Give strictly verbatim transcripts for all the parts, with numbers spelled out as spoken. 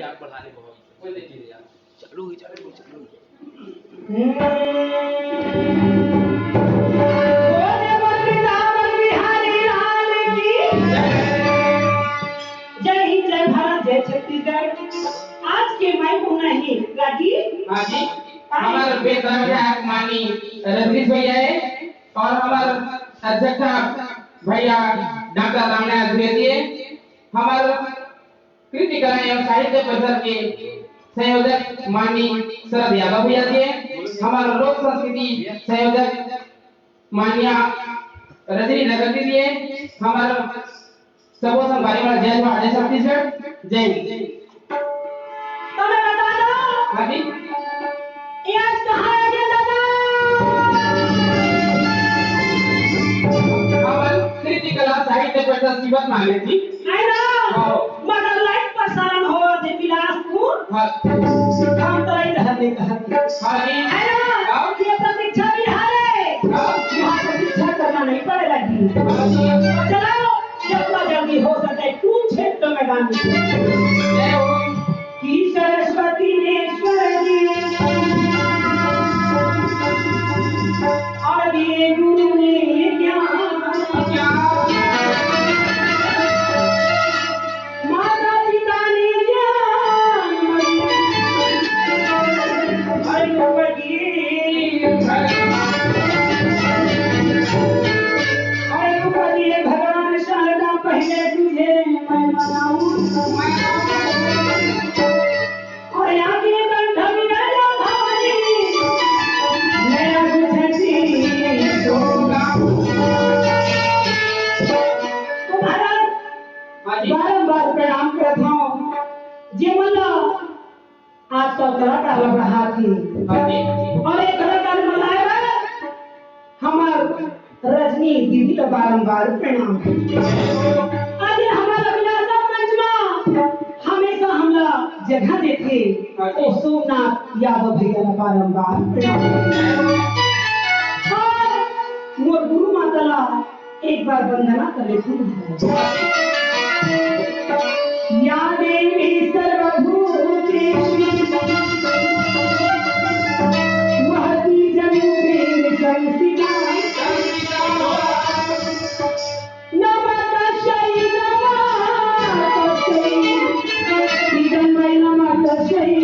यार, बढ़ा ले बहुत। कोई नहीं चीज यार। चालू ही, चालू ही, चालू ही। बोले बोल वृंदावन बिहारी लाल की। जय हिंद, जय भारत, जय छत्तीसगढ़। आज के माई को नहीं राजी। हाँ जी। हमारे बेतरबिया मानी रजनीश भैया है और हमारे अध्यक्ष भैया डॉक्टर रामनाथ द्विवेदी है। हमारे कृति कला एवं साहित्य परिषद के संयोजक माननीय शरद यादव भैया जी हैं, हमारा लोक संस्कृति संयोजक माननीय रजनी नगर जी हैं, हमारा सबो संगवारी वाला जय जोहार, जय छत्तीसगढ़, जय हिंद। तो मैं बता दूं, हाँ जी। ये आज कहाँ आ गया दादा? हमारे कृति कला साहित्य परिषद की बात माने जी। है ना? हाँ। मगर live प्रसारण होवत हे बिलासपुर। हाँ। हम तो इधर नहीं कहते। हाँ जी। है ना? हाँ। ये प्रतीक्षा बिहार है। हाँ। यहाँ प्रतीक्षा करना नहीं पड़ेगा जी। हाँ जी। तो चलो, जितना जल्दी हो सके, कुरुक्षेत्र मैदान में। जय हो। कि सरस्वती ने स्वर दिए और दिए गुरु ने ज्ञान। माता पिता ने ज्ञान। अरे ऊपर दिए, अरे ऊपर दिए भगवान शारदा, पहले तुझे मैं मनाऊं। और आगे कंठ मिला भवानी, मैं अब छठी सोना। तो महाराज, हाँ जी। बारंबार प्रणाम करत हूँ। जे मन ला आजकल कलाकार ला बढ़ात हे। हाँ जी। और एक कलाकार मन ला आए बर हमार रजनी दीदी ला बारंबार प्रणाम। आज हमार अभिलाषा मंच मा हमेशा हमला जगह देथे, हाँ जी। ओ सोमनाथ यादव भैया ला बारंबार प्रणाम। और मोर गुरु माता ला एक बार वंदना करे तू। या देवी सर्वभूतेषु वहती जन्मेन संसिता। नमः तस्यै, नमः तस्यै, इदं वै नमः तस्यै।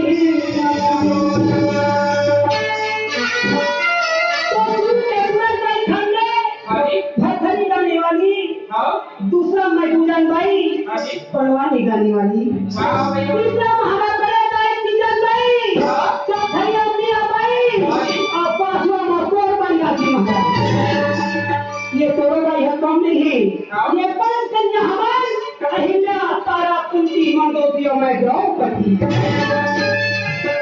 तो तू कितना भाई खंडे, हाँ जी। भरथरी गाने वाली, हाँ। दूसरा मैं पूजन भाई, हाँ जी। पड़वानी गाने वाली। वाह भाई। तीसरा हमारा बड़े भाई पूजन भाई, हाँ। चौथा अम्बिया भाई, हाँ जी। और पांचवा हमारा कोर भाई राजी महाराज। ये तोरो भाई है, कम नहीं है। हाँ। ये पंच कन्या हमार अहिल्या, तारा, कुंती, मंदोदरी और मैं द्रौपदी।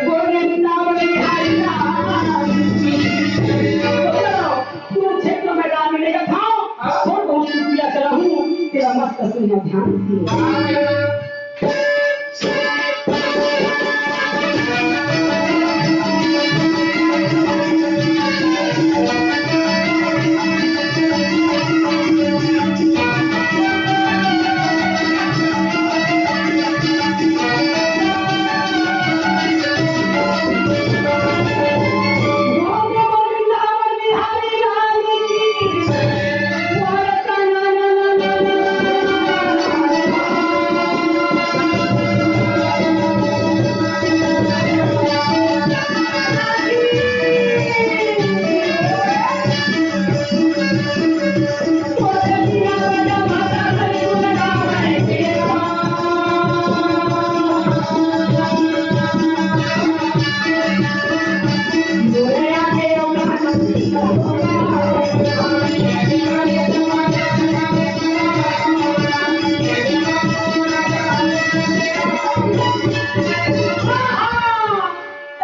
बोले वृंदावन बिहारी लाल की। तो चलो, कुरुक्षेत्र मैदान में लेकर खाओ, हाँ। थोड़ा बहुत चुटकिया चलाऊं, तेरा मस्त सुनना ध्यान से।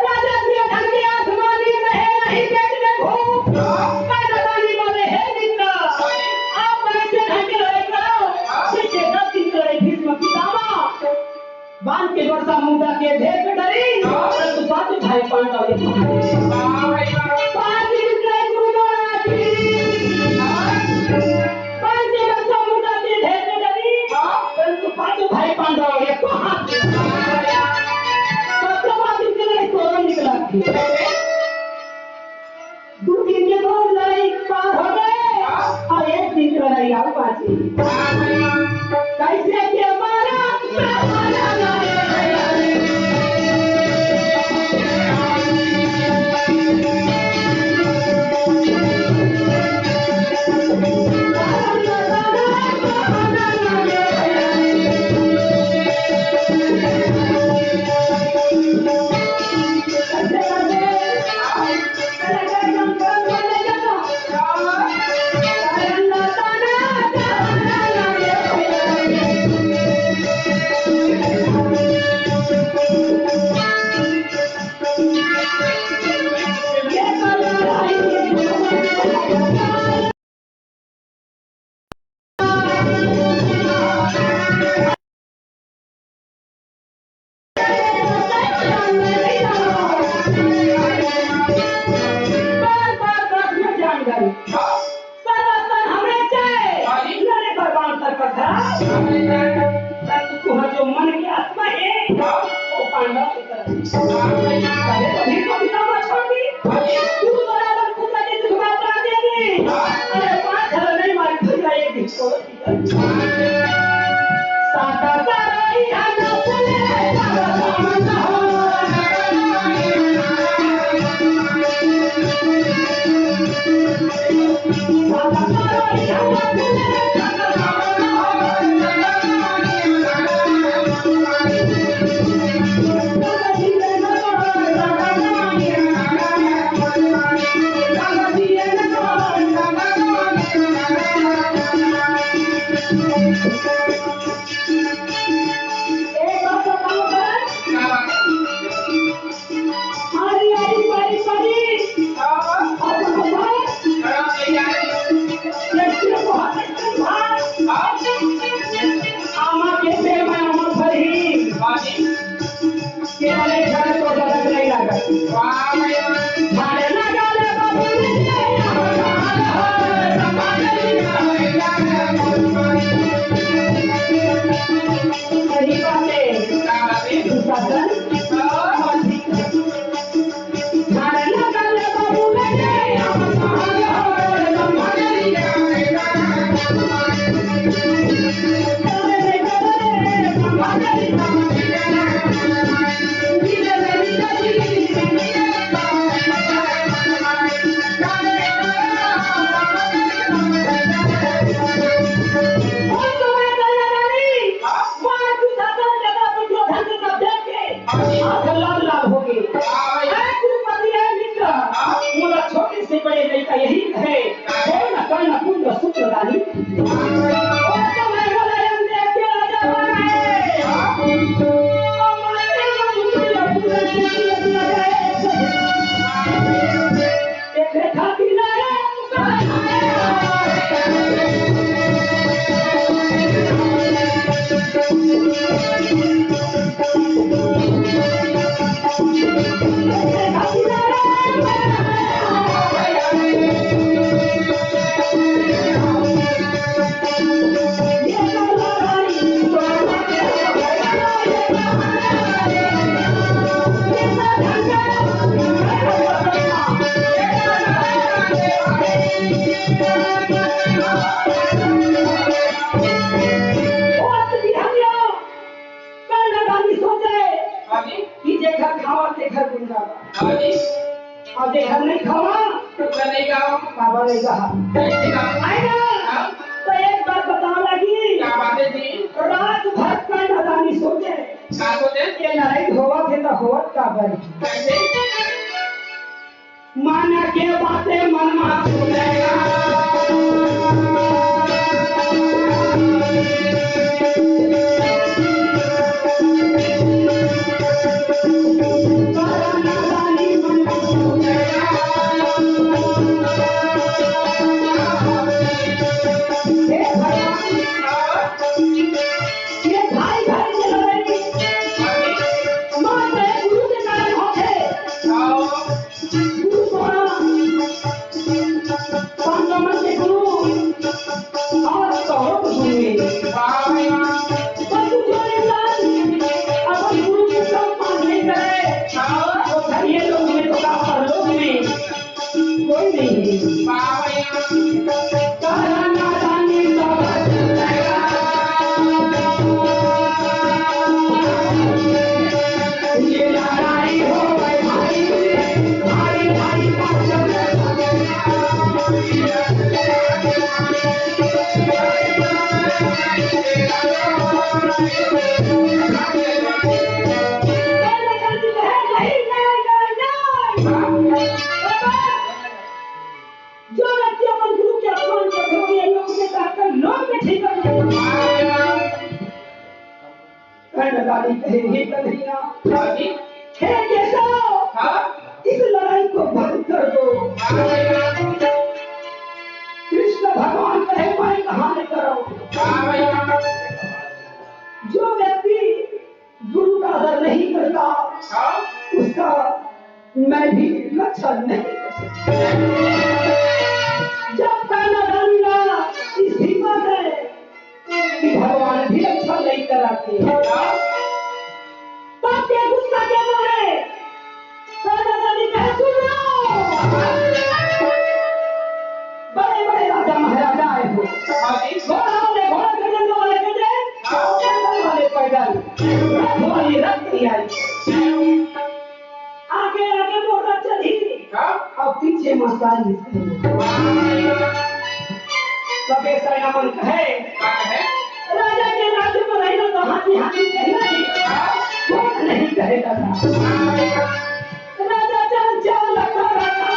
राजा दिए ढंग के आसमानी रहे, नहीं पेट में भूख। हाँ। पैदा पानी वाले हे मित्र। आप बड़े से ढंग के रहे करो। हाँ। जिससे दस दिन करे भीष्म पितामह। बांध के बरसा मुंडा के ढेर पे डरी। हाँ। परंतु पांच भाई पांडव ये हाँ भाई, हाँ। पांच दिन करे गुरु द्वारा की। हाँ। बांध के बरसा मुंडा के ढेर पे डरी। हाँ। परंतु पांच भाई पांडव ये हाँ। अरे तो भीख को पितामह छोड़ दी। तू तो रावण पुत्र के दुख मात्रा दे दी। अरे पाँच हजार नहीं मारी, भैया एक दिन छोड़ दी। एक बात बताओ सर। हरी, हरी, परी, परी। हाँ। और बताओ। हाँ, भैया। ये सिर्फ बहुत अच्छा था। हाँ। आमा के पेड़ में आमा फरी। हाँ जी। केरा नहीं खाने तो गलत नहीं लगा। वाह भाई वाह। खाने ना डाले बाबू ने। सही बात है। क्या बात है? दुशासन। हाँ। खाने ना डाले बाबू ने। कल नदानी सोचे हाँ जी। कि जेकर खावा तेकर गुंजावा। हाँ जी। अउ जेकर नहीं खावा, तो मैं नहीं गावा। काबर नहीं गावा। कैसे गावा? आय ना? हाँ? तो एक बात बतावा लगी। क्या बात है जी? रात भर कल नदानी सोचे। का सोचे? ये लड़ाई होवत हे तो होवत काबर हे? कैसे? मन के बातें मन मा सुनेगा। हे भगवान, ये भाई भाई के लड़ाई, माँ के गुरु के कारण होथे। गुरु सोना, पांडव मन के गुरु, आज तो हो गुरु। बंधु जो इंसान अपन गुरु के सम्मान नहीं करे, वो धनिया लोक में तो का परलोक में कोई नहीं है। तारा नादानी तो बच गया। जो व्यक्ति अपन गुरु के अपमान करथे, वो ये लोक में जाकर लोक में ठीक कर देथे। कर्ण गाली कहे, "हे कन्हैया, हे केशव, हाँ? इस लड़ाई को बंद कर दो।" कृष्ण भगवान कहे, "मैं कहाँ ले करूँ?" जो व्यक्ति गुरु का आदर नहीं करता, हाँ? उसका मैं भी रक्षा नहीं कर सकता। जब पहला दान मिला इस हिम्मत है कि भगवान भी रक्षा नहीं कराते। हाँ? तब के गुस्सा के मारे आगे आगे मोर राजा जी। हाँ? अउ पीछे मस्तानी। सबे सैना मन कहे, का कहे? राजा के राज्य में रहिना तो हाथी हाथी कहे नहीं। हाँ? कोई नहीं कहे दादा। राजा चल चल लखा रखा।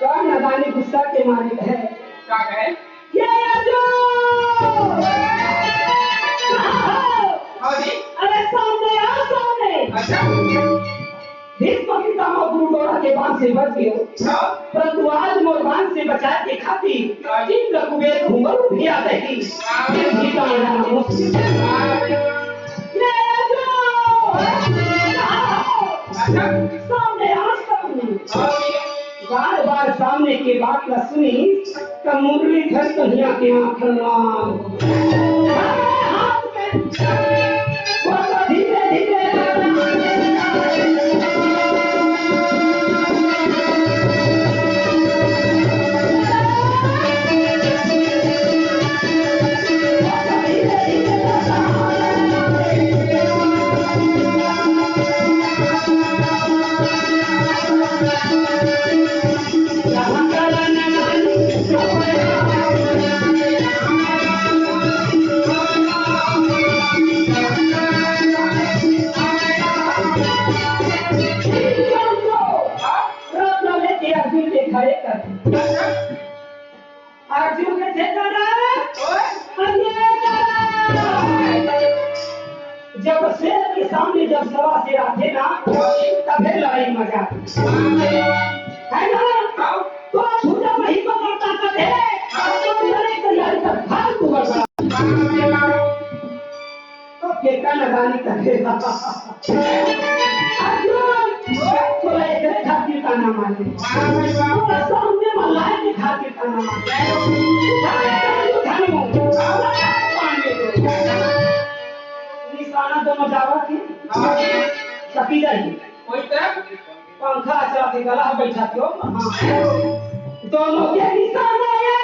का नादानी गुस्सा के मारे है। का कहे? ये अर्जुन! हाँ जी। अरे सामने आ, सामने। अच्छा। भीष्म पितामह गुरु द्रोण के बाण से बच गए। हाँ। परंतु आज मोर बाण से बचाए के खातिर हाँ जी। इंद्र कुबेर घुंघरू भी आ गई। हाँ। फिर भी जान जाना मुश्किल है। हाँ। ये अर्जुन! अच्छा। सामने आ, सामने। हाँ। बार बार सामने के बात ला सुनी, त मुरलीधर कन्हैया के आंख लाल हो गए। हाथ में वो तो धीरे धीरे रत्न लेके अर्जुन के घरे कर दे। अर्जुन के ठेकाना, ओए। अर्जुन के ठेकाना। जब शेर के सामने जब सवा शेर आथे ना, तभे लड़ाई मजा आथे। है ना? हाँ। तो छूटा नहीं पकड़ता कथे, हाँ। तो लड़ाई तैयारी कर, फालतू बकवास। हाँ। तो केका लगानी करे। अर्जुन, तोला एकरे खातिर ताना मारे। तोला सामने म लाए के खातिर ताना मारे। निशाना दोनों जावत हे। सती जाही। कोई तरफ पंखा चला के गला बैठा के हो। हाँ। दोनों के निशाना ये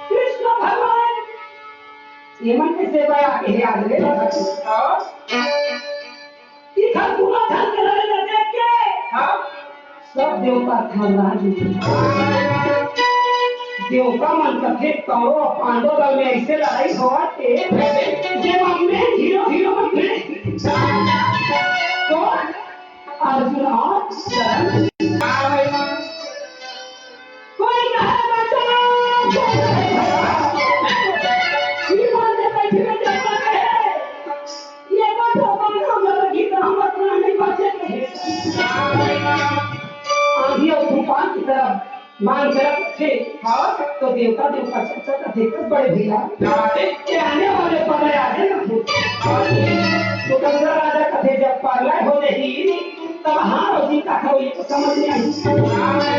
कृष्ण भगवान एमन के सेवा आके हे आज ले। हाँ। इधर पूरा धन के लड़े ला देख के। हाँ। सब देवता थर्रा गे। देवता मन कथे कौरव पांडव दल में ऐसे लड़ाई होवत हे, जेमा main hero heroine में कौन? अर्जुन और कर्ण। हाँ भाई, हाँ। कोई कहे बचाओ, कोई कहे भगाओ। ये बात जब बैठे में जब कहे, ये बात हो, बात हो, गलत ही तो हम अपना नहीं बचे कहे। आंधी और तूफान की तरह मान चलत थे, हाँ। तो देवता देवता चर्चा का देखत बड़े भैया। हाँ। के आने वाले प्रलय आ गए ना थे। हाँ। तो दशरथ राजा कथे जब प्रलय हो जाही, तब हाँ और सीता का ये तो समझ में आई। हाँ।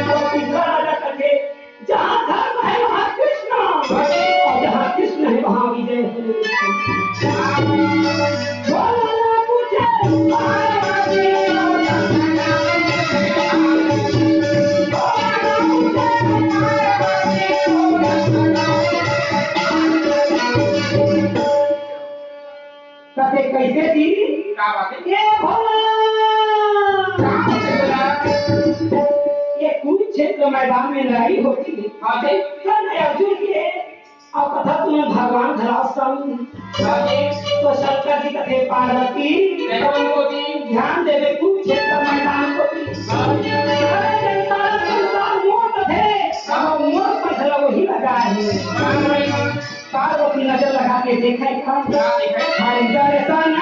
तो तीसरा राजा कथे, जहाँ धर्म है वहाँ कृष्ण, और जहाँ कृष्ण है वहाँ विजय हो। कथे कैसे जी? का बात है? ये भोला क्षेत्र मैदान में लड़ाई होती है। हाँ जी। कर्ण अर्जुन के अउ कथा तुमन भगवान धराव संग। हाँ जी। तो शंकर जी कथे, पार्वती, मैं कौन को दी? ध्यान देवे कुरुक्षेत्र मैदान को दी। हाँ जी। अरे, संसार, संसार मोर कथे, अब मोर पर घला वही लगा है। हाँ भाई। पार्वती नजर लगा के देखे का? हाँ, देखे। हरि दर्शन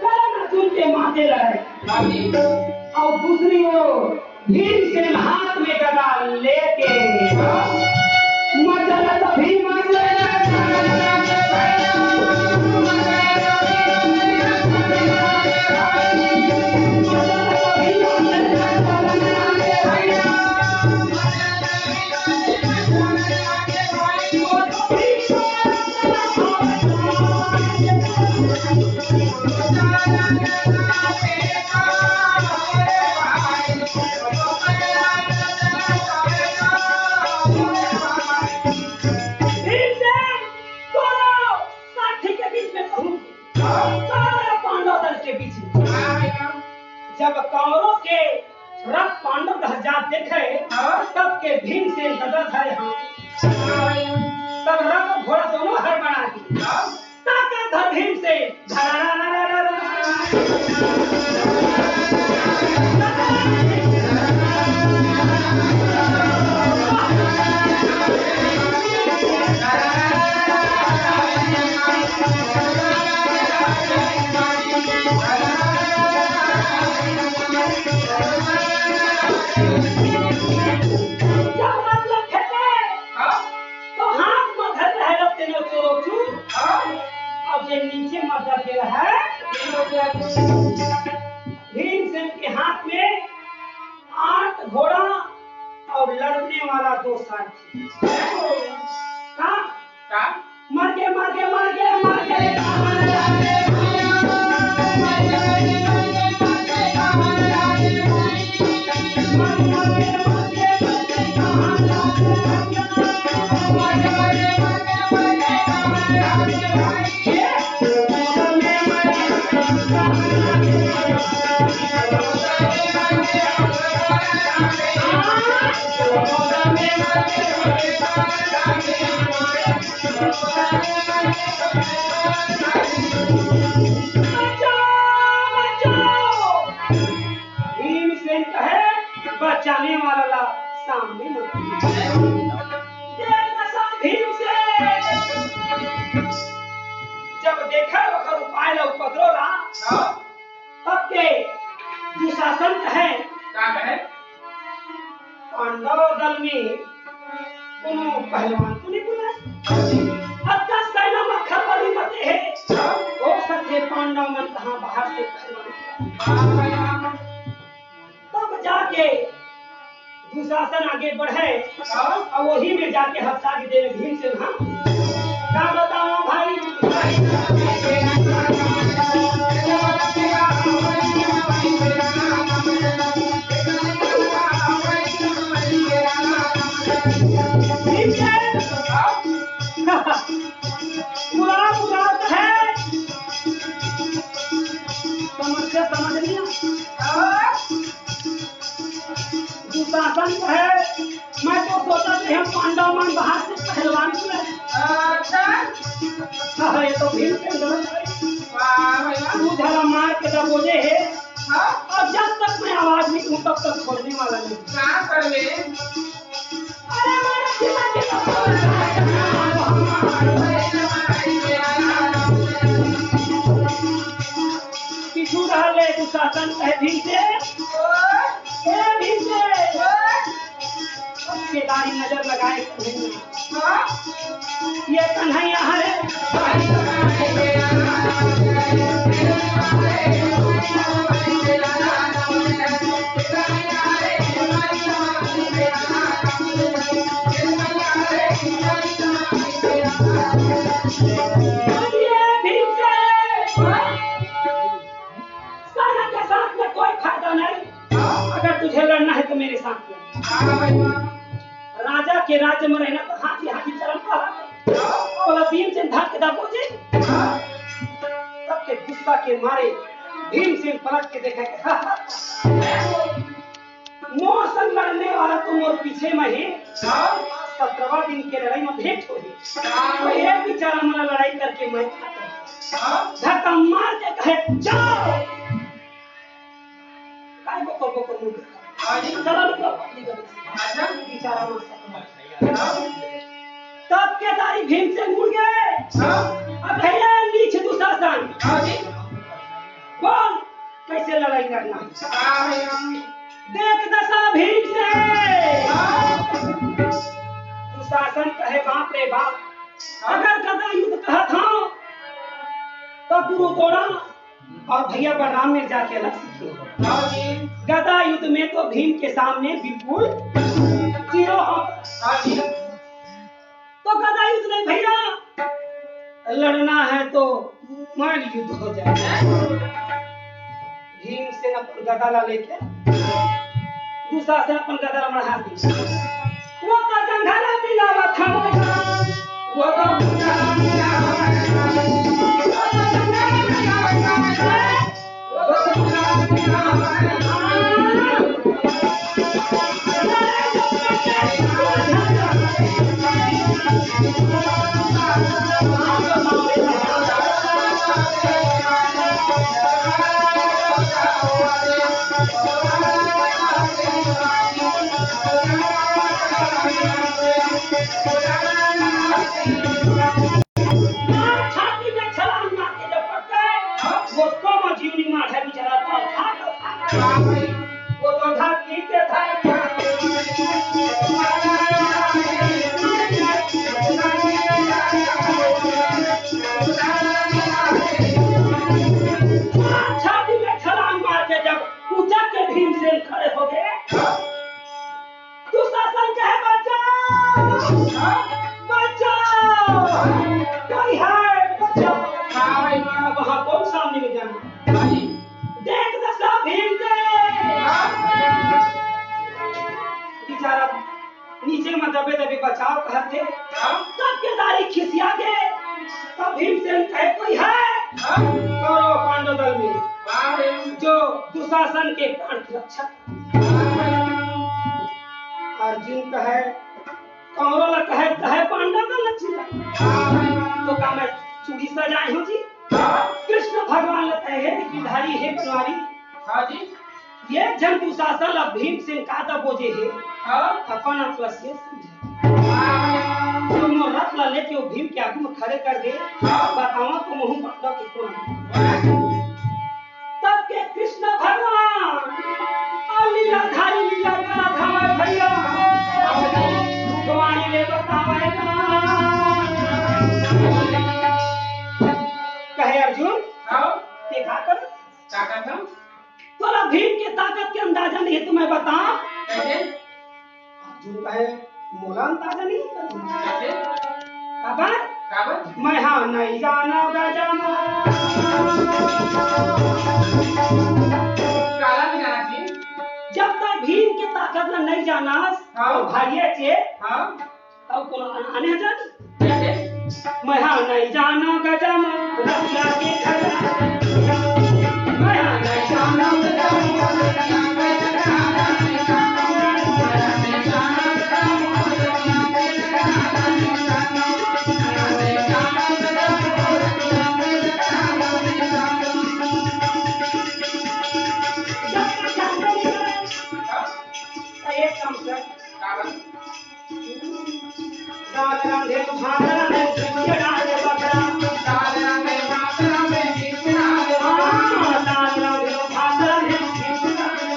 कर्ण अर्जुन के माथे लड़ाई। हाँ जी। अउ दूसरी ओर भीमसेन हाथ में गदा लेके मचलत भीमसेन भीमसेन, दोनों साथी के बीच में पहुंच गए। सारा पांडव दल के बीच में। जब कौरव के रथ पांडव दल जात देखे, तब के भीमसेन गदा धरे हाथ। तब रथ घोड़ा दोनों हड़बड़ा गए। ताका धर भीमसेन। क्या मतलब है? हाँ? तो हाथ में धर रहे लोग तेनो चोरो चू। हाँ? और ये नीचे मत धर के रहा है। भीमसेन के हाथ में आठ घोड़ा और लड़ने वाला दो सारथी। का? का? मर के, मर के, मर के, मर के। बचाओ, बचाओ। भीमसेन कहे, बचाने वाला ला सामने मत। देख दशा भीमसेन। जब देखे ओकर उपाय ला, उपद्रव ला, हाँ। तब के दुशासन कहे, का कहे? पांडव दल में कोनो पहलवान तो नहीं बुलाए? अतका सेना में खलबली मचे हे। हो सकथे पांडव मन कहाँ बाहर से पहलवान। तब जाके दुशासन आगे बढ़े और वही में जाके हत्या के दे भीमसेन। हाँ, का बताओ भाई? ठीक है? बुरा, बुरा तो है। समस्या समझ लिया? हाँ? दुशासन है, मैं तो सोचा कि हम पांडव मन बाहर से पहलवान को लाए। अच्छा। हाँ, ये तो भीमसेन गलत है। वाह भाई वाह। तू झला मार के दबोजे है। हाँ? और जब तक मैं आवाज नहीं दूँ, तब तक छोड़ने वाला नहीं। का करबे? अरे मार के, मार के दबोजे। पीछू रहले दुशासन कहे भीमसेन। सेना के साथ में कोई फायदा नहीं। अगर तुझे लड़ना है तो मेरे साथ में। राजा के राज्य में रहना तो हाथी हाथी चलम कहा। बोला भीमसेन धक दबो जी। सबके गुस्सा के मारे भीमसेन पलट के देखे कि मोर संग लड़ने वाला तो मोर पीछे में हे। सत्रहवाँ दिन के लड़ाई में भेंट होही। तो ये बेचारा मन लड़ाई करके मैं धक्का मार के कहे, "जाओ।" काय बोकर बोकर मुंह देखा? चला निकल अपनी गली से। बेचारा मन सत्रहवाँ। तब केदारी भीमसेन मुड़ गए। अब भैया नीच दुशासन। बोल, कैसे लड़ाई लड़ना है? देख दशा भीमसेन। दुशासन कहे, "बाप रे बाप, अगर गदा युद्ध कहत हंव, तो गुरु द्रोण और भैया बलराम में जाके अलग सीखे। गदा युद्ध में तो भीम के सामने बिल्कुल zero हो।" तो गदा युद्ध नहीं भैया, लड़ना है तो मल्ल युद्ध हो जाए। भीमसेन अपन गदा ला लेके दुशासन अपन गदा ला मढ़ा दी। वो तो जंघा ला मिलावत हवे, वो तो जंघा ला मिलावत हवे, वो तो जंघा ला मिलावत हवे। छाती में छलांग मार के जब पड़ता है, वो तो मजीवनी मार है बेचारा, तो था, तो था। वो तो था, ठीक है, था। छाती में छलांग मार के जब उचक के भीमसेन खड़े हो गए, दुशासन कहे, "बचाओ! बचाओ! कोई है, बचाओ!" हाँ भाई, हाँ। अब वहाँ कौन सामने में जाना? हाँ जी। देख दशा भीम के। हाँ। बेचारा नीचे में दबे दबे बचाओ कहत हे। हाँ। तब केदारी खिसिया गे। तब भीमसेन कहे, "कोई है?" हाँ। कौरव पांडव दल में। हाँ भाई। जो दुशासन के प्राण की रक्षा अर्जुन कहे, कौरव ला कहे, कहे पांडव का लक्ष्य ला। तो का मैं चूड़ी सजाए हूँ जी? कृष्ण भगवान ला कहे, हे गिरधारी, हे बनवारी। हाँ जी। ये जन दुशासन ला भीमसेन का दबोजे हे। हाँ। अपन आप ला शेर समझे। हाँ। तो मोर रथ ला लेके वो भीम के आगू में खड़े कर दे। हाँ। बतावा तो महूँ पांडव के कौन। तब के कृष्ण भगवान, अउ लीलाधारी लीला करा धावे भैया, भवानी ले बतावे ना। कहे अर्जुन, हाँ। ते का कर? का करत हंव? तोला भीम के ताकत के अंदाजा नहीं, तो मैं बता। कैसे? अर्जुन कहे, "मोला अंदाजा नहीं है।" काबर? काबर? मैं हाँ नहीं जाना गजानन। काला नहीं जाना जी। जब तक भीम के ताकत ला नहीं जाना, हाँ। तो भाइये चे, हाँ। तब कोनो आने जान? मैं हाँ नहीं जाना गजानन, रतिया के खजाना। मैं हाँ नहीं जाना गजानन, रतिया के खजाना। एक काम कर। दाल रांधे, भात रांधे, खिचड़ी रांधे, बकरा। दाल रांधे, भात रांधे, खिचड़ी रांधे, बकरा। हाँ, दाल रांधे, भात रांधे, खिचड़ी रांधे।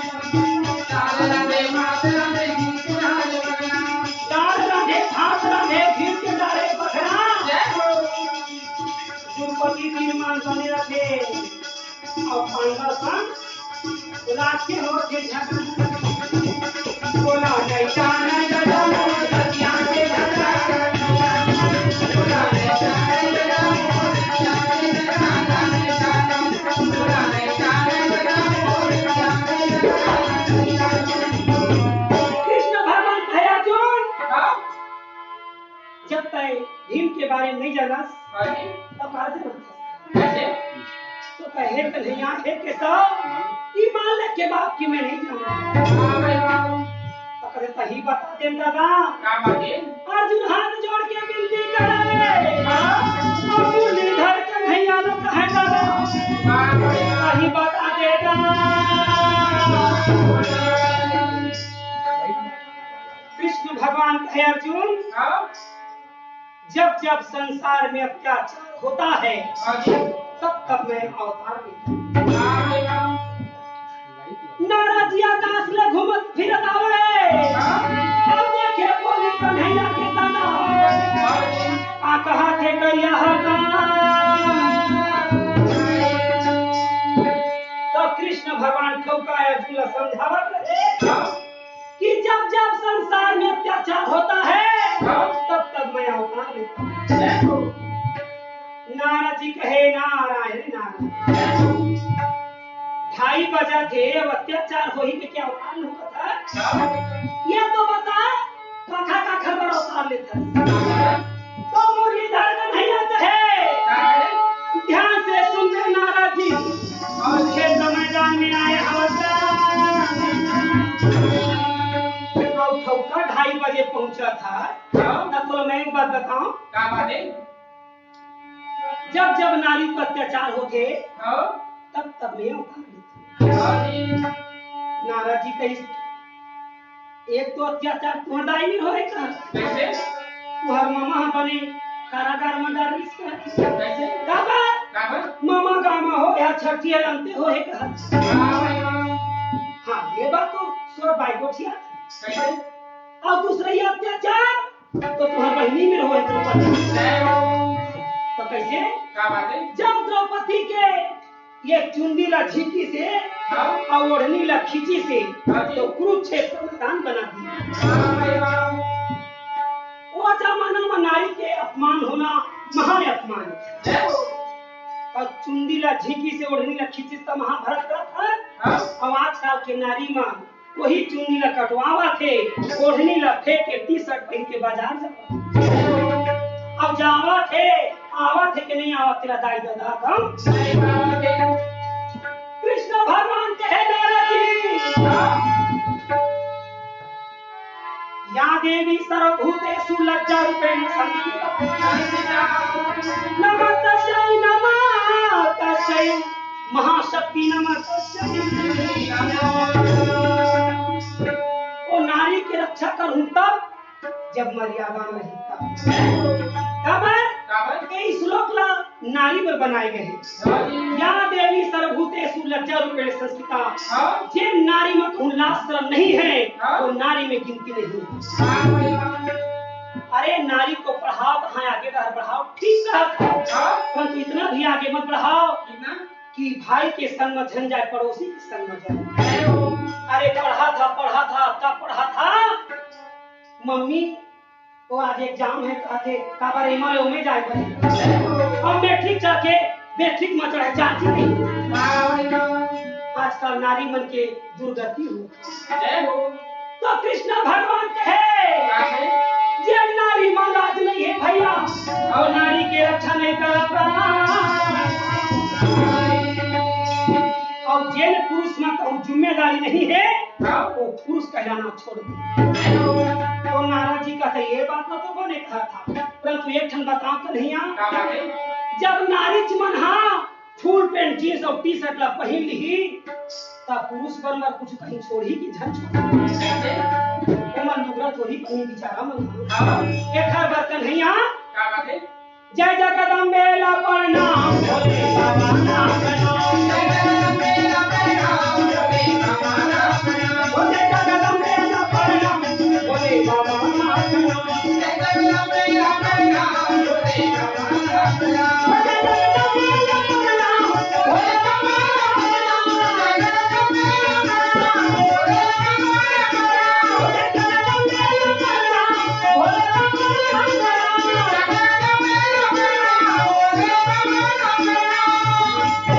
दाल रांधे, भात रांधे, खिचड़ी रांधे, बकरा। दाल रांधे, भात रांधे, खिचड़ी रांधे, बकरा। जय हो। द्रौपदी तीन मान बने रखे। अउ पांडव संग राखे होथे झगड़ा। बोला नहीं जाना गजानन, रतिया के झगड़ा। बोला नहीं जाना गजानन, रतिया के झगड़ा। नहीं जानस। हाँ जी। तो का जानस? कैसे? तो कहे कन्हैया, हे केशव, ई मान ले के बाप की मैं नहीं जानस। हाँ भाई, हाँ। तो कहे, तही बता दे दादा। का बात है? अर्जुन हाथ जोड़ के विनती करे। हाँ। और मुरलीधर कन्हैया लोग कहे दादा। हाँ भाई, हाँ। तही बता दे दादा। कृष्ण भगवान कहे, अर्जुन, हाँ। जब जब संसार में अत्याचार होता है, हाँ जी। तब तब मैं अवतार लेता हूँ। हाँ भाई, हाँ। नारद जी आकाश में घूमत फिरत आवे। हाँ। अब देखे बोली कन्हैया के दादा। हाँ जी। आ कहा थे करिया हटा। तो कृष्ण भगवान ठौका अर्जुन ला समझावत रहे। हाँ। कि जब जब संसार में अत्याचार होता है, हाँ। तब तब मैं अवतार लेता हूँ। जय हो। नारद जी कहे, नारायण नारायण। ढाई बजे थे, अब अत्याचार होही के क्या अवतार नहीं होता? हाँ। ये तो बता, काखर काखर बर अवतार लेता है। तो मुरलीधर कन्हैया कहे, ध्यान से सुन ले नारद जी, मुझे समझ में आए हवस। अब ठौका ढाई बजे पहुंचा था, हाँ। तब तो मैं एक बात बताऊं, का बात है? जब जब नारी पर अत्याचार होथे, हाँ। तब तब मैं अवतार लेथों। हाँ जी। नारद जी कहिस, एक तो अत्याचार तुहर दाई में होए का? कैसे? तुहर मामा ह बने कारागार में डालिस का? कैसे? काबर? काबर? मामा गाँव में हो या छठी अलंते होए का? हाँ भाई, हाँ। हाँ, ये बात तो सोर बाई गोठिया। कैसे? और दूसरा ये अत्याचार तो तुहर बहिनी में होए द्रौपदी। जय हो। तो कैसे? का बात है? जब द्रौपदी के ये चुंदी ला झींकी से हाँ। और ओढ़नी ला खींची से हाँ जी। तो कुरुक्षेत्र मैदान बना दिया। हाँ भाई, हाँ। वो जमाना में नारी के अपमान होना महान अपमान है। जय हो। और चुंदी ला झींकी से ओढ़नी ला खींची से महाभारत का था। हाँ। और आजकल के नारी में वही चुन्नी ला कटवावत हे, ओढ़नी ला फेंक के टी शर्ट पहिर के बाजार जावत। अब जावत हे, आवत हे कि नहीं आवत, तेला दाई ददा कम। कृष्ण भगवान कहे नारद जी, या देवी सर्वभूतेषु लज्जा रूपेण संस्थिता। नमस्तस्यै, नमस्तस्यै। महाशक्ति नमस्तस्यै। ओ नारी के रक्षा करहूं तब, जब मर्यादा नहीं तब। काबर? काबर? ये श्लोक ला नारी बर बनाए गए हे। हाँ। या देवी सर्वभूतेषु लज्जा रूपेण संस्थिता। हाँ। जे नारी में कहूं लाज शरम नहीं है, हाँ। वो नारी में गिनती नहीं है। हाँ। अरे नारी को पढ़ाओ तो हाँ आगे बढ़ाओ, ठीक कहा था। हाँ। परंतु इतना भी आगे मत बढ़ाओ कितना? कि भाई के संग में झन जाए, पड़ोसी के संग में जाए। अरे पढ़ा था, पढ़ा था, तब पढ़ा था। मम्मी, वो आज एग्जाम है, कहथे, काबर एमा ले ओमे जाए बर। अब मैट्रिक चढ़ के, मैट्रिक में चढ़े जाती नहीं। आजकल नारी मन के दुर्गति हो। जय हो। तो कृष्ण भगवान कहे, का है? जे नारी में लाज नहीं है भैया, और नारी के रक्षा नहीं करता, और जे पुरुष में कहूं जिम्मेदारी नहीं है, हाँ। वो पुरुष कहलाना छोड़ दे। तो नारद जी कहते, ये बात तो बने कहा था, परंतु एक ठन बताओ तो नहीं आ। का बात है? जब नारी मन हा फुल पैंट, जींस और टी शर्ट ला पहिन लिही, तब पुरुष मन बर कुछ कहीं छोड़ही कि झन छोड़ही? ओमन लुगरा थोड़ी पहिन बिचारा मन। हाँ। एकर बर कन्हैया। का बात है? जय जगदम्बे ला प्रणाम, भोले बाबा ला प्रणाम। जय जगदम्बे ला प्रणाम, भोले बाबा ला प्रणाम। ओ जय जगदम्बे ला प्रणाम, भोले बाबा ला प्रणाम। जय जगदम्बे ला प्रणाम, भोले बाबा ला प्रणाम। ओ जय जगदम्बे ला प्रणाम, भोले बाबा ला प्रणाम। जय जगदम्बे ला प्रणाम, भोले बाबा ला प्रणाम। ओ जय जगदम्बे ला प्रणाम, भोले बाबा ला प्रणाम।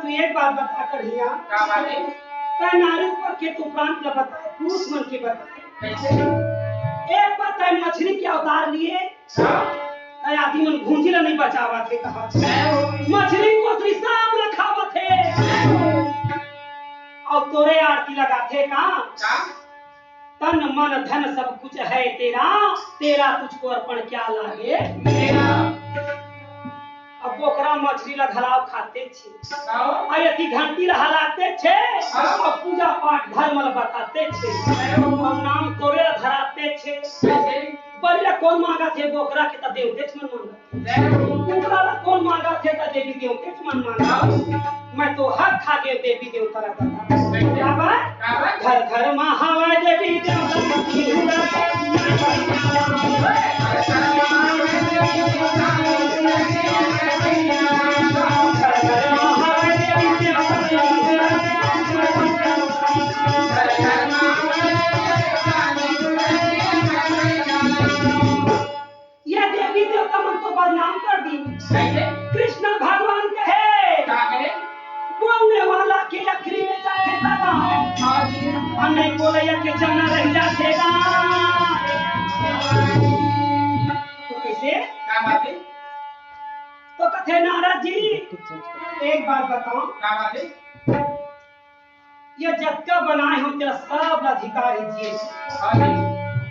एक बात बता कर हिया। का बात है? तैं नारी ऊपर के तो प्रांत ला बताए, पुरुष मन के बताए। कैसे? एक बार तैं मछली के अवतार लिए, हाँ? तैं आदमी मन भूंजी ला नहीं बचावत हे कहा। नहीं। मछली को सांप ला खावत हे। नहीं। अउ तोरे आरती लगाथे का? का? तन मन धन सब कुछ है तेरा, तेरा तुझको अर्पण क्या लागे? मेरा। अब बोकरा मछली ला घलाव खाते छे। आओ। अउ यदि घंटी ला हलाते छे। आओ। अउ पूजा पाठ धर्म ला बताते छे। आओ। अउ नाम तोरे ला धराते छे। कैसे? बलि ला कोन मांगथे बोकरा के? त देवतेच मन मांगथे। जय हो। कुकरा ला कोन मांगथे? त देवी देवतेच मन मांगथे। मैं तो हक खा के देवी देवता ला बता। कैसे? का बात? का बात? घर घर मा हवय देवी देवता। ये देवी देवता मन तो बदनाम कर दी। कैसे? कृष्ण भगवान कहे, का कहे? बोलने वाला के आखिरी में जाके दादा। हाँ जी। अउ नहीं बोलइया के जाना रह जाथे गा। तो कैसे? का बात है? तो कथे नारद जी, एक बात बताओ। का बात है? ये जतका बनाए हो तेरा सब अधिकार है जी। हाँ जी।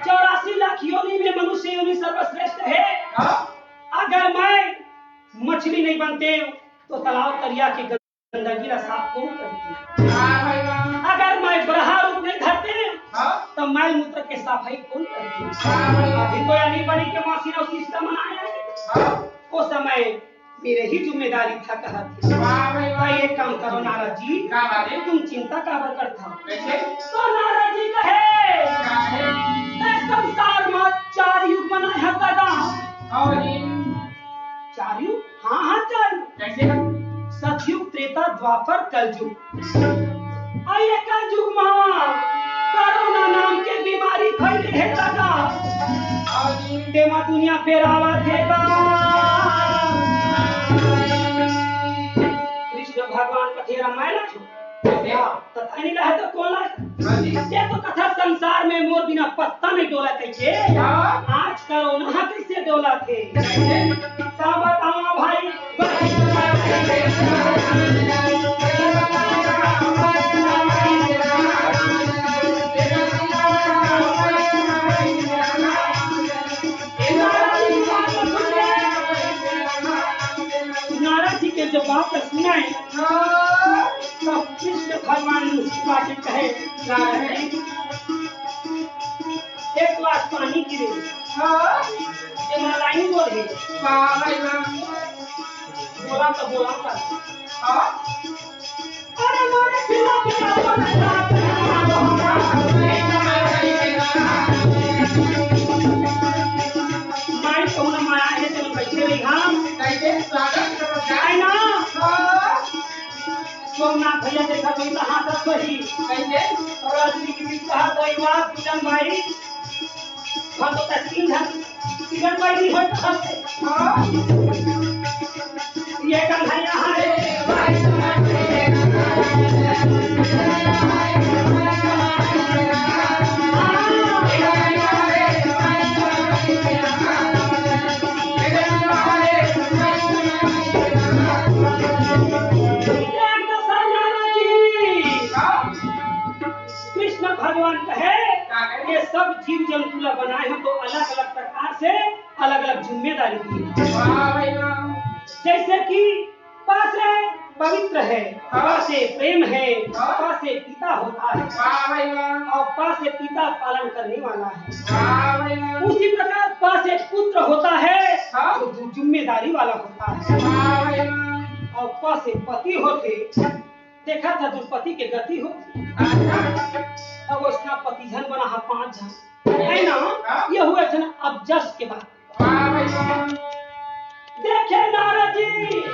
चौरासी लाख योनि में मनुष्य योनि सर्वश्रेष्ठ है। हाँ। अगर मैं मछली नहीं बनते तो तालाब तरिया के गंदगी ला साफ कौन करते? हाँ भाई वाह। अगर मैं बराह रूप नहीं धरते हाँ। तो मैल मूत्र के सफाई कौन करते? हाँ भाई वाह। अभी तो यानी बनी के मशीन और सिस्टम बनाया है। हाँ। वो समय मेरे ही जिम्मेदारी था कहत। वाह भाई वाह। भाई एक काम करो नारद जी, का बात है? तुम चिंता काबर करत हो? कैसे? तो नारद जी कहे, का है? मैं संसार में चार युग बनाए हस दादा। हाँ जी। चार युग? हाँ, हाँ, चार युग। कैसे? सतयुग, त्रेता, द्वापर, कलयुग। अउ ये कलयुग मा कोरोना नाम के बीमारी फैले हे दादा। तेमा दुनिया फेरावत हे का? कृष्ण भगवान कथे रमायण ला छोड़। त तनी ला हे त कोन ला हे? हाँ जी। ये तो कथा संसार में मोर बिना पत्ता नहीं डोला कहिके। हाँ। आज कोरोना ह कैसे डोला थे? कैसे? का बतावा भाई? नारद जी के जब बात सुनाए, तब कृष्ण भगवान मुस्कुरा के कहे, नारद, एक गिलास पानी गिरे। हाँ। ये नारायण बोले। वाह भाई वाह। बोला तो बोला था। हाँ। अरे मारे खिला खिला बोले। माई कौन माया है तेरे बैठे रही, हाँ? कैसे स्वागत करो जाए ना। हाँ। सोमनाथ भैया देखा तो इतना हाथ रख वही। कैसे? राजनीति भी कहा तो ये बात, पूजन भाई। हम तो तीन झन, तीन भाई नहीं होय तो। हाँ। ये कन्हैया है। कृष्ण भगवान कहे, का कहे? ये सब जीव जंतु ला बनाए हो तो अलग-अलग प्रकार से, अलग-अलग जिम्मेदारी दी है। वाह भाई वाह। जैसे कि प से पवित्र है, हाँ। प से प्रेम है, हाँ। प से पिता होता है। वाह भाई वाह। और प से पिता पालन करने वाला है। वाह भाई वाह। उसी प्रकार प से पुत्र होता है, हाँ। जो जिम्मेदारी वाला होता है। वाह भाई वाह। और प से पति होते, देखा था दुष्पति के गति हो। अच्छा। अब उसना पति झन बना हा पांच झन। है ना? हाँ। ये हुए थे ना अब जस के बाद। वाह भाई वाह। देखे नारद जी,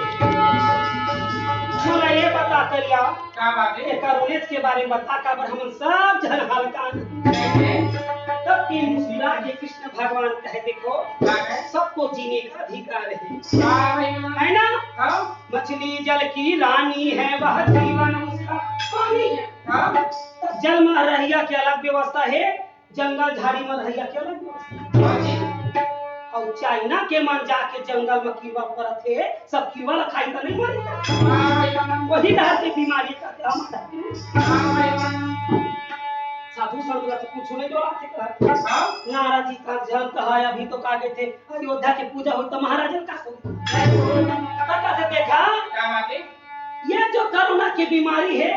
मोला ये बता करिया, का बात है? ये करोनेज के बारे में बता, काबर हमन सब झन हल्का हैं। कैसे? तब कि मुस्कुरा के कृष्ण भगवान कहे, देखो, का है? सबको जीने का अधिकार है। वाह भाई वाह। है ना? हाँ। मत मछली जल की रानी है, वह जीवन उसका पानी है। हाँ। जल में रहइया के अलग व्यवस्था हे, जंगल झाड़ी में रहइया के अलग व्यवस्था। हाँ जी। अउ चाइना के मन जाके जंगल में कीड़ा परत हे, सब कीड़ा ला खाही त नहीं मरही। हाँ भाई। वही डहर के बीमारी का क्या मतलब? हाँ भाई। साधु संत ला तो कुछ नहीं डोलाथे कहा। हाँ। नारद जी का जल कहा, अभी तो का कहिथे, अयोध्या के पूजा होही त महाराज का होही। त कथे देखा, क्या बात है? ये जो कोरोना के बीमारी हे,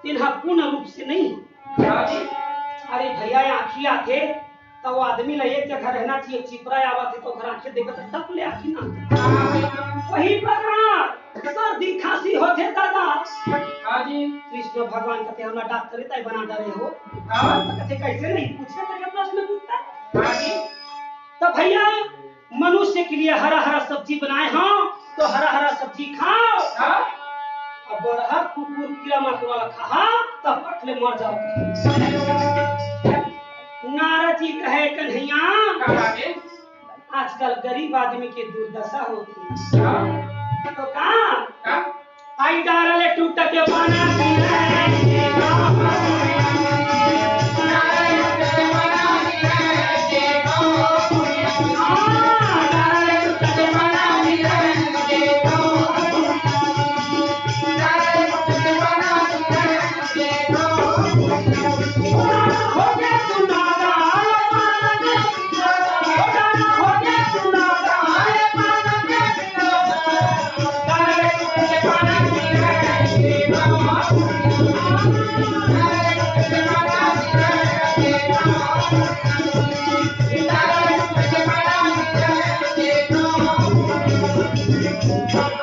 तेन ह पूर्ण रूप से नहीं हे। हाँ जी। अरे भैया, ये आँखी आथे, त वो आदमी ला एक जगह रहना चाहिए, चिपरा आवत हे त ओकर आँखी देखत त टप ले आँखी ना। हाँ भाई। वही प्रकार सर्दी खांसी होथे दादा। हाँ जी। कृष्ण भगवान कथे, हमला डॉक्टर ताई बना डारे हो। हाँ। त कथे, कैसे नहीं पूछे, तेरे प्रश्न पूछता। हाँ जी। त भैया, मनुष्य के लिए हरा हरा सब्जी बनाए हंव, त हरा हरा सब्जी खाव। हाँ। अब बड़हर कुकुर कीड़ा मकोड़ा ला खाहा, त पट ले मर जाव। नारद जी कहे, कन्हैया, का बात है? आजकल गरीब आदमी के दुर्दशा होथे। हाँ। त का? का? आई डार ले टूट के बना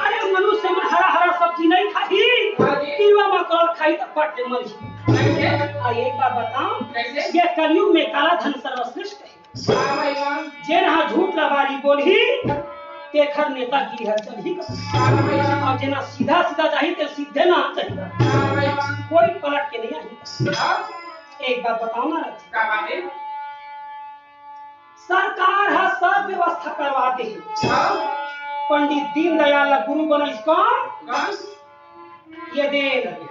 अरे मनुष्य मन हरा हरा सब्जी नहीं खाही, कीड़ा मकोड़ा खाही त पट ले मरही। कैसे? आ, एक बात बताओ, कैसे? ये कलयुग में काला धन सर्वश्रेष्ठ है। वाह भाई वाह। जेन ह झूठ लबारी बोलही, तेखर नेतागिरी ह चलही। वाह भाई वाह। अउ जेन ह सीधा सीधा जाही, ते सीधे ना चलही। वाह भाई वाह। कोई पलट के नहीं आही। हाँ। एक बात बताओ ना राज जी। का बात है? सरकार ह सब व्यवस्था करवा दे हे। हाँ। पंडित दीनदयाल ला गुरु बनइस कौन? कौन? ये दे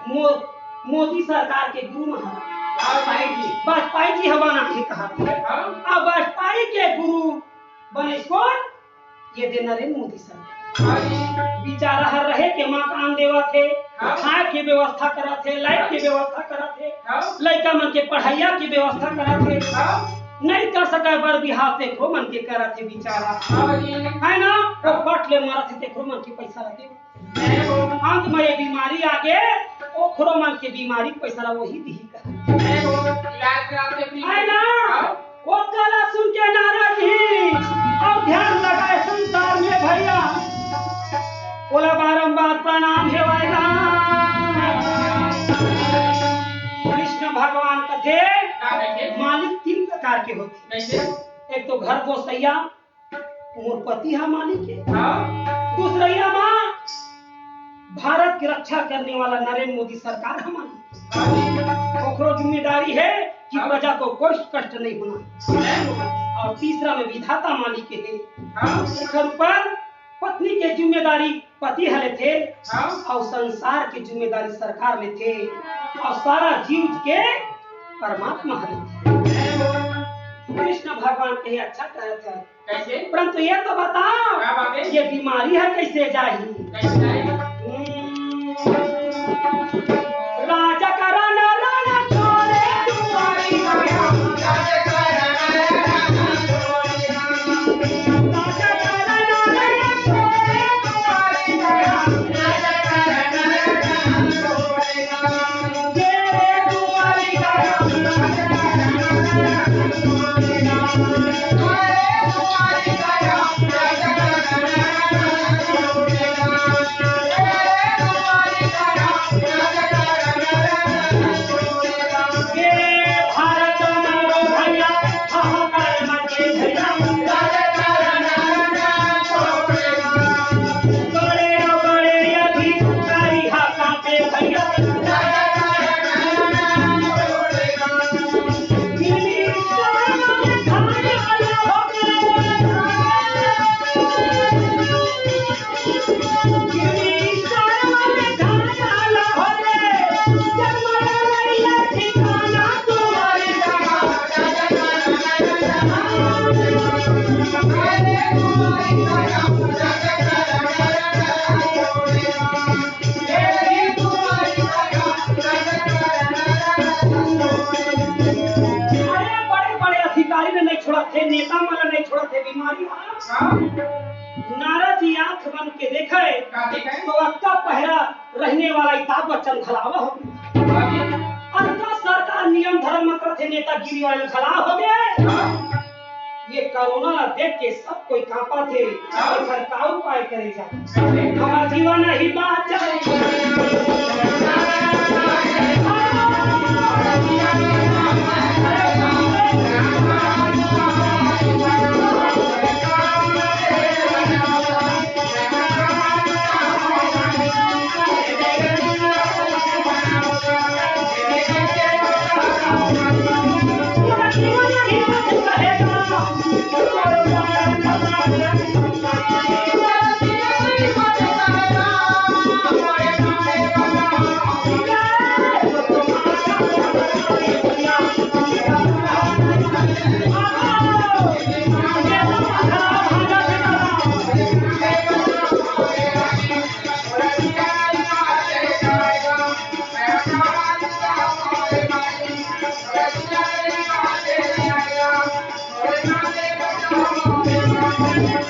मो-, मोदी सरकार के गुरु महाराज। वाजपेयी जी। वाजपेयी जी हमारा नाम ही कहा। हाँ। अब वाजपेयी के गुरु बनइस कौन? ये दे नरेंद्र मोदी सरकार। हाँ जी। बिचारा हर रहे के मकान देवत हे, हाँ। खाए के व्यवस्था करत हे, लाइट के व्यवस्था करत हे, हाँ। लइका मन के पढ़ाइया के व्यवस्था करत हे, हाँ। नहीं कर सका बर बिहाव तेखरो मन के करत हे बिचारा। हाँ जी। है ना? तो पट ले मरत हे तेखरो मन के पैसा रखे। अंत में ये बीमारी आगे, ओखरो मन के बीमारी पैसा ला वही दिही कहे। इलाज कराते भी है ना? हाँ। ओकर ला सुन के नारद जी अउ ध्यान लगाए संसार में भैया, ओला बारंबार प्रणाम हे वायदा। कृष्ण भगवान कथे, का कथे? मालिक तीन प्रकार के होथे। कैसे? एक तो घर गोसैया, मोर पति ह मालिक हे। हाँ। दूसरइया मा भारत की रक्षा करने वाला नरेंद्र मोदी सरकार ह मालिक हे। हाँ। ओकरो जिम्मेदारी हे कि हाँ। प्रजा को कोई कष्ट नहीं होना। नहीं होना। और तीसरा में विधाता मालिक हे। हाँ। ओकर ऊपर पत्नी के जिम्मेदारी पति ह लेथे हाँ। और संसार के जिम्मेदारी सरकार लेथे और सारा जीव के परमात्मा ह लेथे। कृष्ण भगवान कहे, अच्छा कहत हे। कैसे? परंतु ये तो बताओ, क्या बात है? ये बीमारी ह कैसे जाही? कैसे जाही? हम्म। राजकरण रण छोड़े दुआरी गया। अरे, बड़े-बड़े अधिकारी ने नहीं छोड़ा थे, नेता मन नहीं छोड़ा थे, बीमारी वाला। हाँ। नारद जी आंख बंद के देखे, का देखे? तो अक्का पहरा रहने वाला अमिताभ बच्चन घलावा हो गया। हाँ जी। अक्का सरकार नियम धर्म मंत्र थे, नेतागिरी वाले घलावा हो गए। हाँ। ये कोरोना ला देख के सब कोई कांपा थे। हाँ। एकर का उपाय करे जाए? हमार जीवन ही बाँचल।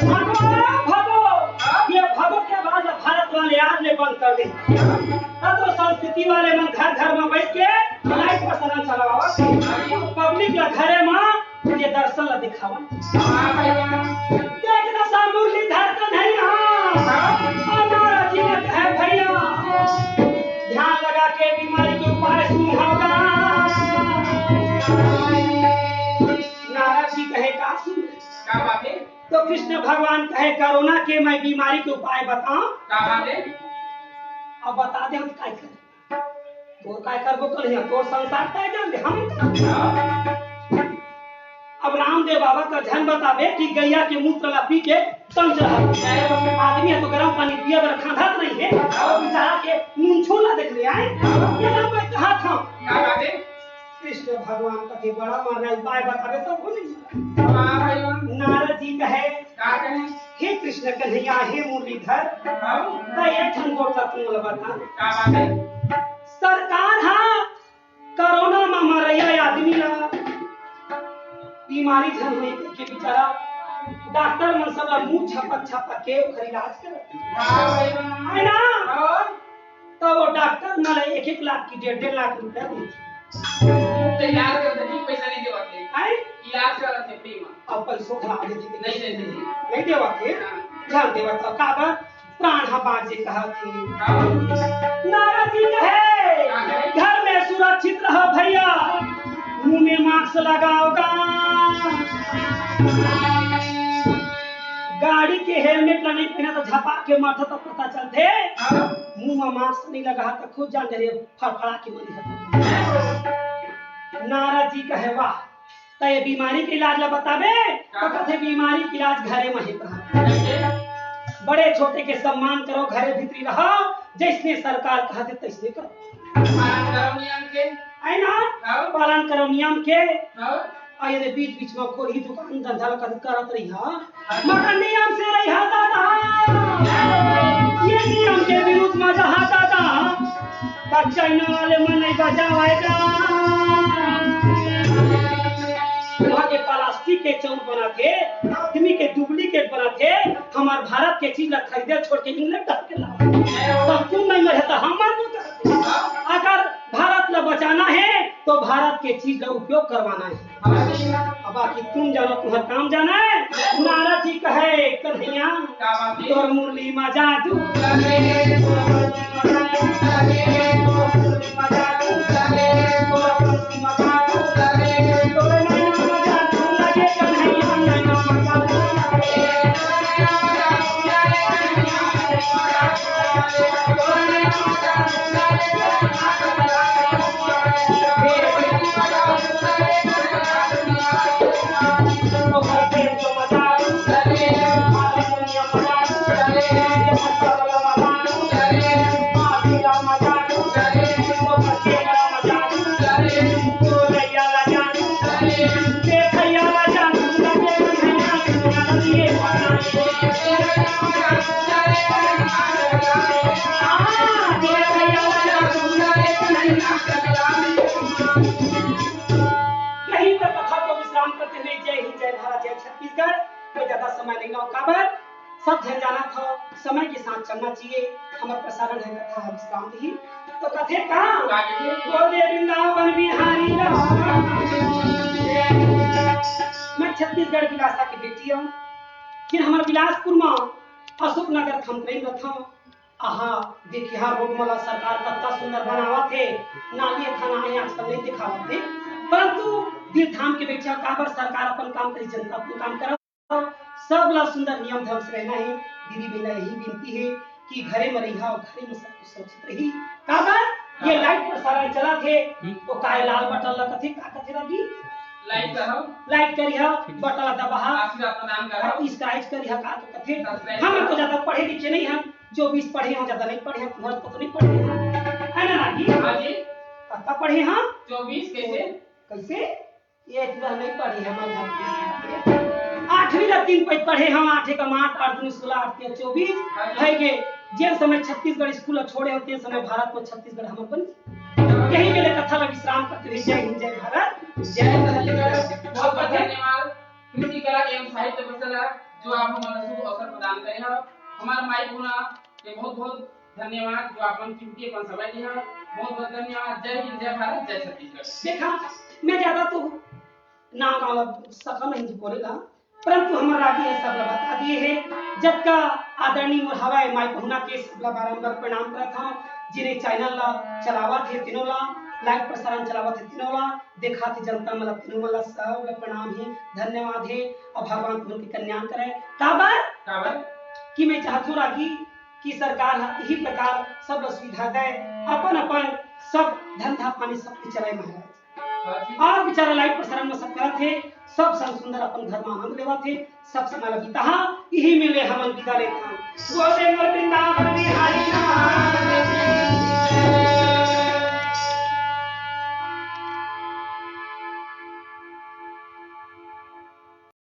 भागो, भागो। ये भागो के बाद भारत वाले आज ले बंद कर दे। अब तो संस्कृति वाले मन घर घर में बैठ के लाइव प्रसारण चलावत हे। पब्लिक ला घरे में ये दर्शन ला दिखावन। देखना सा मुरलीधर कन्हैया, हमारा जीवन है भैया। ध्यान लगा के बीमारी के उपाय सुन होगा। नारद जी कहे का सुन? का बात है? तो कृष्ण भगवान कहे कोरोना के मैं बीमारी के उपाय बताऊं? का बात है? अब बता दे हम काय करें। तोर काय करबो कन्हैया, तोर संसार तय जान दे, हम अब रामदेव बाबा का झन बताबे कि गैया के मूत्र ला पी के तंच रहा। आदमी है तो गरम पानी पिए बर खांधत नहीं है, और बेचारा के नूनछू ला देख ले आए। ये सब मैं कहा था। का बात है? कृष्ण भगवान कथे बड़ा मारना उपाय बताबे तब हो नहीं। हाँ भाई, हाँ। नारद जी कहे, का कहे? हे कृष्ण कन्हैया, हे मुरलीधर, हाँ। त एक ठन गोठ ला तुम ला बता। का बात है? सरकार हा कोरोना म मरइया आदमी ला बीमारी झन होई के बेचारा डॉक्टर मन सब ला मुंह छपक छपक के ओकर इलाज करत। हाँ भाई, हाँ। है ना? हाँ। तब वो डॉक्टर मन ला एक एक लाख की डेढ़ डेढ़ लाख रुपया देथे। तो इलाज करत हे, पैसा नहीं देवत हे। हैं? इलाज करत हे free में। अब पैसो खा देथे। नहीं, नहीं, नहीं। नहीं देवत हे। हाँ। झन देवत हे, काबर? प्राण ह बाँचे कहत हे। हाँ। नारद जी कहे, हाँ। घर में सुरक्षित रह भैया, मुंह में मास्क लगाओ गा। गाड़ी के हेलमेट ला नहीं पहना तो झपा के मारता तो पता चलथे। हाँ। मुंह में मास्क नहीं लगा तो खुद जान डरे फड़फड़ा के मरी है। नारद जी कहे, वाह, त ये बीमारी के इलाज ला बताबे, त कथे बीमारी के इलाज घरे में हे कहा। बड़े छोटे के सम्मान करो, घरे भीतरी रहो, जैसने सरकार कहथे तैसने करो। पालन करो नियम के। है ना? हाँ। पालन करो नियम के। हाँ। अउ यदि बीच बीच में कोई दुकान धंधा ला कभी करत रही हा, मगर नियम से रही हा दादा। ये नियम के विरुद्ध में जहाँ दादा, त चाइना वाले मन नहीं बचावाएगा। वहाँ के प्लास्टिक के चौर बनाथे, आदमी के डुप्लीकेट बनाथे, हमार भारत के चीज ला खरीदे छोड़ के इंग्लैंड डाल के लावा। तब तुम नहीं मरे तो हम मर जाता। अगर भारत ला बचाना है तो भारत के चीज ला उपयोग करवाना है। अब बाकी तुम जानो, तुम्हारा काम जाना है। नारद जी कहे, कन्हैया, का बात है? तोर मुरली में जादू। सब झन जानत हव, समय के साथ चलना चाहिए। हमर प्रसारण हे कथा ह विश्राम ही। तो कथे का? का कथे? बोले वृंदावन बिहारी लाल। मैं छत्तीसगढ़ बिलासा के बेटी हूँ। फिर हमर बिलासपुर म अशोक नगर खमतराइन रथंव। आहा, देखिहा रोड मन ला सरकार कत्ता सुंदर बनावत हे। नाली अथाना हे आजकल नहीं दिखावत हे, परंतु दिल थाम के बैठा, काबर सरकार अपन काम करी, जनता अपन काम करत। सब ला सुंदर नियम धर्म से रहना हे। दीदी बहिनी यही विनती हे कि घरे में रहिहा अउ घरे में सब कुछ सुरक्षित रही। काबर ये हाँ। लाइव प्रसारण चलत हे, हम्म। तो काय लाल बटन ला कथे, का कथे रही? लाइक करव। लाइक करिहा, बटन ला दबाहा। आशीर्वाद प्रदान करव। अउ subscribe करिहा, का तो कथे। Subscribe हम करव। तो ज्यादा पढ़े लिखे नहीं हम, जो बीस पढ़े हो ज्यादा नहीं पढ़े हो, तुम्हारे को तो नहीं पढ़े हो। है ना रागी? हाँ जी। कत्ता पढ़े हम? चौबीस कैसे? कैसे? ये पूरा नहीं पढ़े हम, आठवीं ला तीन पढ़े हम, आठ एकम आठ, आठ दूनी सोलह, आठ तिया चौबीस। हाँ जी। है के जेन समय छत्तीसगढ़ स्कूल ला छोड़े हो, तेन समय भारत में छत्तीसगढ़ हमर बन। यही मेरे कथा ला विश्राम करते हुए जय हिंद, जय भारत, जय छत्तीसगढ़। बहुत बहुत धन्यवाद कृषि कला एवं साहित्य परिषद ला, जो आप हमन ला शुभ अवसर प्रदान करे हो। हमार माई पुना के बहुत बहुत धन्यवाद, जो आपन कीमती अपन समय दिया। बहुत बहुत धन्यवाद। जय हिंद, जय भारत, जय छत्तीसगढ़। देखा, मैं ज्यादा तो नाम गाँव ला सफल नहीं बोले ला, परंतु हमर रागी हे सब ला बता दिए हे। जतका आदरणीय मोर हवय माई पहुना के सब ला बारंबार प्रणाम करत हव, जिने चैनल ला चलावत हे तीनों ला, लाइव प्रसारण चलावत हे तीनों ला, देखत हे जनता मन ला, तीनों मन ला सब ला प्रणाम हे, धन्यवाद हे। अउ भगवान तुमन के कल्याण करे। काबर? काबर? कि मैं चाहत हूँ रागी कि सरकार ह यही प्रकार सब ला सुविधा दे, अपन अपन सब धंधा पानी सब के चलाए महाराज। हाँ जी। अउ बेचारा लाइव प्रसारण में सब करत हे, सब संग सुंदर अपन घर में आनंद लेवत हे, सब समय ला बिताहा, यही मेले हमन विदा लेत हन। बोले मोर वृंदावन बिहारी लाल।